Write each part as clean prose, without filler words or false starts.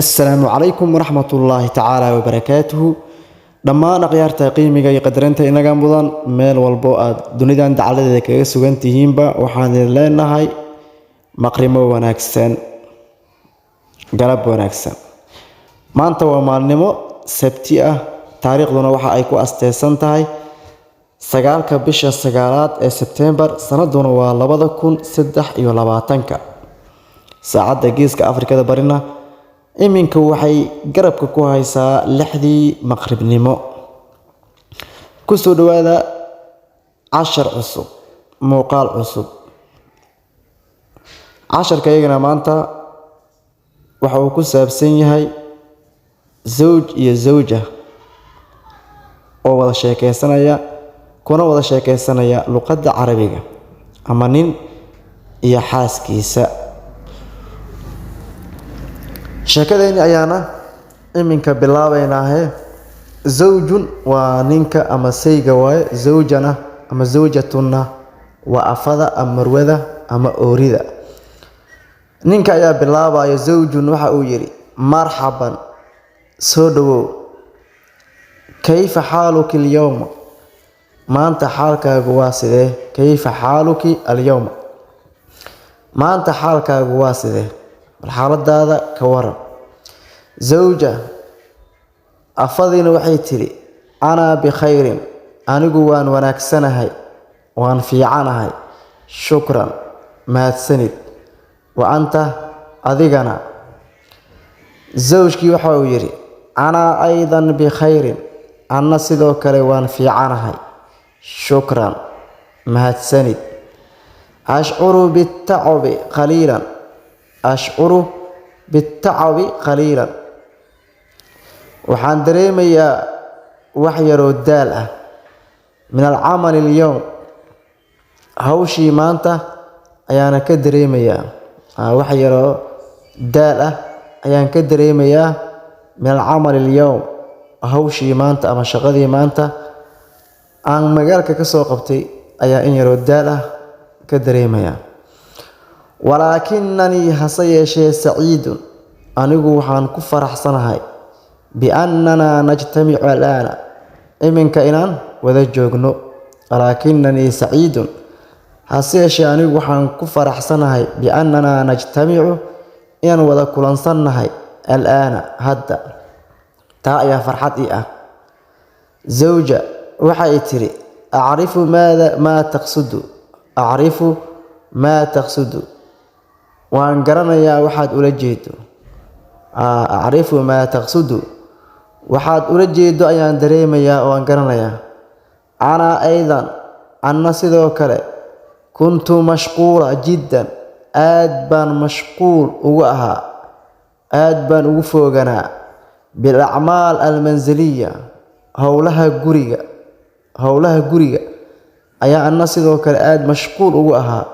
Asalaamu calaykum waraxmatullaahi tacaala wabarakaatuhu. Dhammaan akhyaarta qiimiga iyo qadarinta inaga mudan, meel walbo aad dunidan dacaladeeda kaga sugan tihiinba, waxaan idin leenahay maqrimo wanaagsan, galab wanaagsan. Maanta waa maalnimo Sabti ah, taariikhduna waxa ay ku asteysan tahay 9-ka bisha 9aad ee Sebtembar, sanaduna waa 2023-ka. Saacadda Geeska Afrikada Barina iminka waxay garabka ku haysaa 6dii maqribnimo. Kusoo dhawaada cashar cusub, muuqaal cusub. Casharka iyagana maanta waxa uu ku saabsan yahay zawj iyo zawja oo wada sheekeysanaya, kuna wada sheekeysanaya luqadda Carabiga, ama nin iyo xaaskiisa. Sheekadeeni ayaana iminka bilaabeynaahe. Zawjun waa ninka ama sayga waaye, zawjana ama zawjatunna waa afada ama marwada ama oorida. Ninka ayaa bilaabaya. Zawjun waxa uu yidhi: "Marxaban, soo dhawow. Kayfa xaaluki alyawma? Maanta xaalkaagu waa sidee? Kayfa xaaluki alyawma? Maanta xaalkaagu waa sidee? Bal xaaladaada ka waran." Zawja, afadiina, waxay tidhi: "Anaa bikhayrin, anigu waan wanaagsanahay, waan fiicanahay. Shukran, mahadsanid. Wa anta, adigana?" Zawjkii waxa uu yidhi: "Anaa aydan bikhayrin, anna sidoo kale waan fiicanahay. Shukran, mahadsanid. Ashcuru bitacabi qaliilan, ashcuru bitacabi qaliilan, waxaan dareemayaa wax yaroo daal ah. Min alcamali alyowm, hawshii maanta ayaana ka dareemayaa. Wax yaroo daal ah ayaan ka dareemayaa. Min alcamali alyowm, hawshii maanta ama shaqadii maanta aan magaalka ka soo qabtay ayaa in yaroo daal ah ka dareemayaa. Walaakinanii, hase yeeshee, saciidun, anigu waxaan ku faraxsanahay, biannanaa najtamicu alaana, iminka inaan wada joogno. Walaakinanii saciidun, hase yeeshee anigu waxaan ku faraxsanahay, biannanaa najtamicu, inaan wada kulansannahay, alaana, hadda. Taa ayaa farxad ii ah." Zawja waxay tidhi: "Acrifu maada maa taqsudu, acrifu maa taqsudu, waan garanayaa waxaad ula jeedo. Acrifu maa taqsudu, waxaad ula jeedo ayaan dareemayaa oo waan garanayaa. Anaa aydan, anna sidoo kale, kuntu mashquula jiddan, aad baan mashquul ugu ahaa, aad baan ugu fooganaa, bilacmaal almanziliya, howlaha guriga, howlaha guriga ayaa anna sidoo kale aada mashquul ugu ahaa.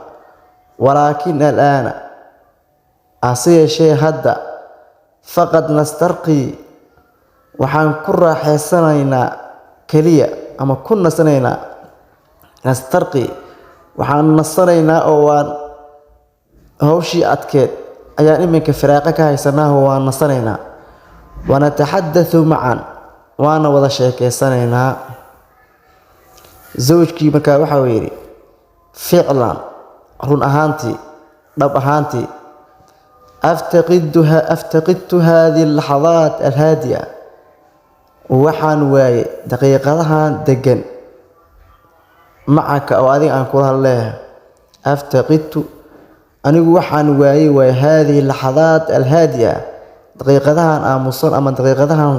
Walaakin alaana, hase yeeshee hadda, faqad nastarqii, waxaan ku raaxeysanaynaa keliya ama ku nasanaynaa. Nastarqi, waxaan nasanaynaa oo waan hawshii adkeed ayaan iminka firaaqo ka haysanaa oo waan nasanaynaa. Wanataxadathu macan, waana wada sheekeysanaynaa." Zawjkii markaa waxa uu yidhi: "Ficlan, run ahaantii, dhab ahaantii, aftaqidtu haadihi alaxadaat alhaadi'a, waxaan waayay daqiiqadahan degan, macaka, oo adiga aan kula hadleeyahay. Aftaqidtu, anigu waxaan waayay waay, haadihi laxadaat alhaadi'a, daqiiqadahan aamusan ama daqiiqadahan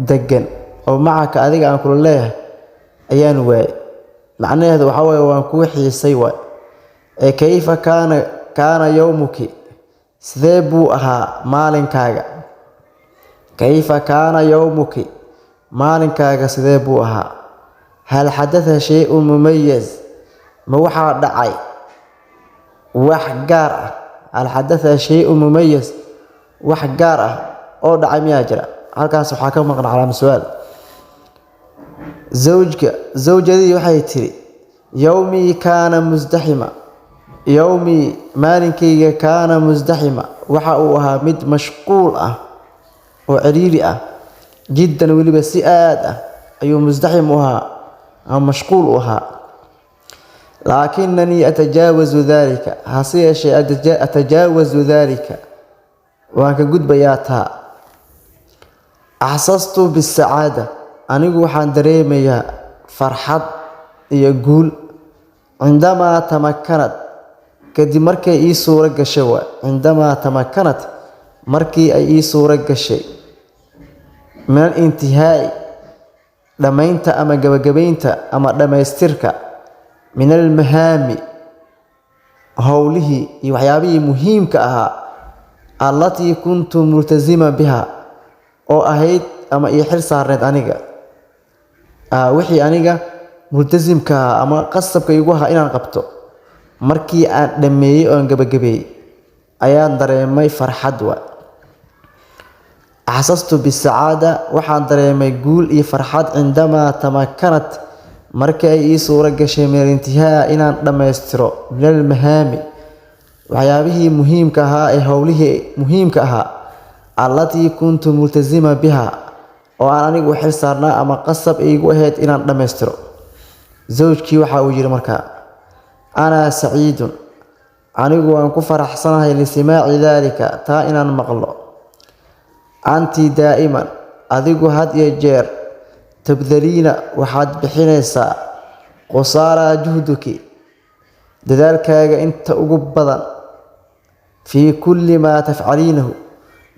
degan oo macaka, adiga aan kula leeyahay ayaan waayay. Macnaheedu waxaa waye waan kuu xiisay waay. Ee kayfa kaana yowmuki? Sidee buu ahaa maalinkaaga? Kayfa kaana yowmuki? Maalinkaaga sidee buu ahaa? Hal xadatha shay-un mumayaz? Ma waxaa dhacay wax gaar ah? Hal xadatha shay-un mumayaz? Wax gaar ah oo dhacay miyaa jira?" Halkaas waxaa ka maqan calaama su-aal. Zawjka, zawjadii, waxay tiri: "Yowmii kaana musdaxima, yowmii, maalinkayga, kaana musdaxima, waxa uu ahaa mid mashquul ah." oo ciriiri ah, jiddan weliba si aad ah ayuu musdaxim u ahaa ama mashquul u ahaa. Laakinanii atajaawazu daalika, hase yeeshee atajaawazu daalika, waan ka gudbayaa taa. Axsastu bisacaada, anigu waxaan dareemayaa farxad iyo guul. Cindamaa tamakanad, kadib markay ii suuro gashay wa cindamaa tamakanad, markii ay ii suuro gashay, min alintihaa'i, dhammaynta ama gabagabaynta ama dhammaystirka, min almahaami, howlihii iyo waxyaabihii muhiimka ahaa, allatii kuntu multasima biha, oo ahayd ama ii xil saarneyd aniga, wixii aniga multasimka ahaa ama qasabka igu ahaa inaan qabto, markii aan dhammeeyey oon gabagabeeyey ayaan dareemay farxad wa. Axsastu bisacaada, waxaan dareemay guul iyo farxad, cindamaa tamakanat, markii ay ii suuro gashay, min alintihaa, inaan dhammaystiro, min almahaami, waxyaabihii muhiimka ahaa ee howlihii muhiimka ahaa, allatii kuntu multasima biha, oo aan anigu xil saarnaa ama qasab iigu ahayd inaan dhammaystiro. Zawjkii waxa uu yidhi markaa: anaa saciidun, anigu waan ku faraxsanahay, lisimaaci daalika, taa inaan maqlo. Anti daa'iman, adigu had iyo jeer, tabdaliina, waxaad bixinaysaa, qusaaraa juhduki, dadaalkaaga inta ugu badan, fii kulli maa tafcaliinahu,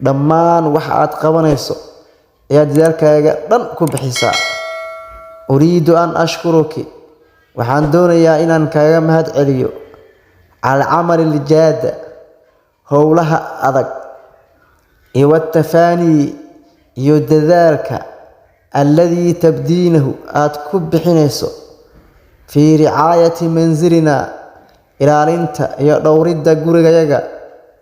dhammaan waxa aad qabanayso ayaad dadaalkaaga dhan ku bixisaa. Uriidu an ashkuruki, waxaan doonayaa inaan kaaga mahad celiyo, cala alcamali aljaada, howlaha adag, iyo watafaanii, iyo dadaalka, alladii tabdiinahu, aad ku bixinayso, fii ricaayati mansilina, ilaalinta iyo dhowridda gurigayaga,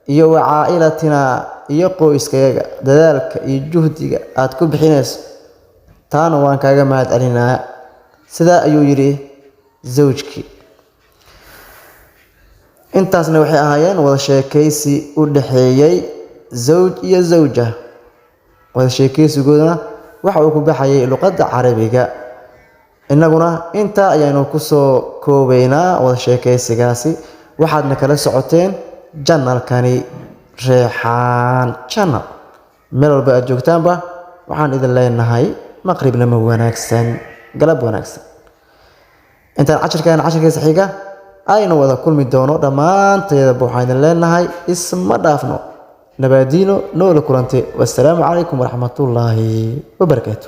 iyo wa caa'ilatinaa, iyo qoyskayaga, dadaalka iyo juhdiga aad ku bixinayso taana waan kaaga mahad celinayaa. Sidaa ayuu yidhi zawjkii. Intaasna waxay ahaayeen wada sheekaysi u dhexeeyey zawj iyo zawja. Wada sheekaysigoodana waxa uu ku baxayay luqadda Carabiga. Innaguna intaa ayaanu kusoo koobaynaa wada sheekaysigaasi. Waxaadna kala socoteen channelkani Reexaan Channel. Meel walba aad joogtaanba waxaan idin leenahay maqribnimo wanaagsan, galab wanaagsan. Intaan cashirkan cashirkiisa xiga aynu wada kulmi doono, dhammaanteedaba waxaan idin leenahay isma dhaafno, nabaadiino, noola kulante. Wassalaamu calaykum waraxmatullaahi wabarakaatu.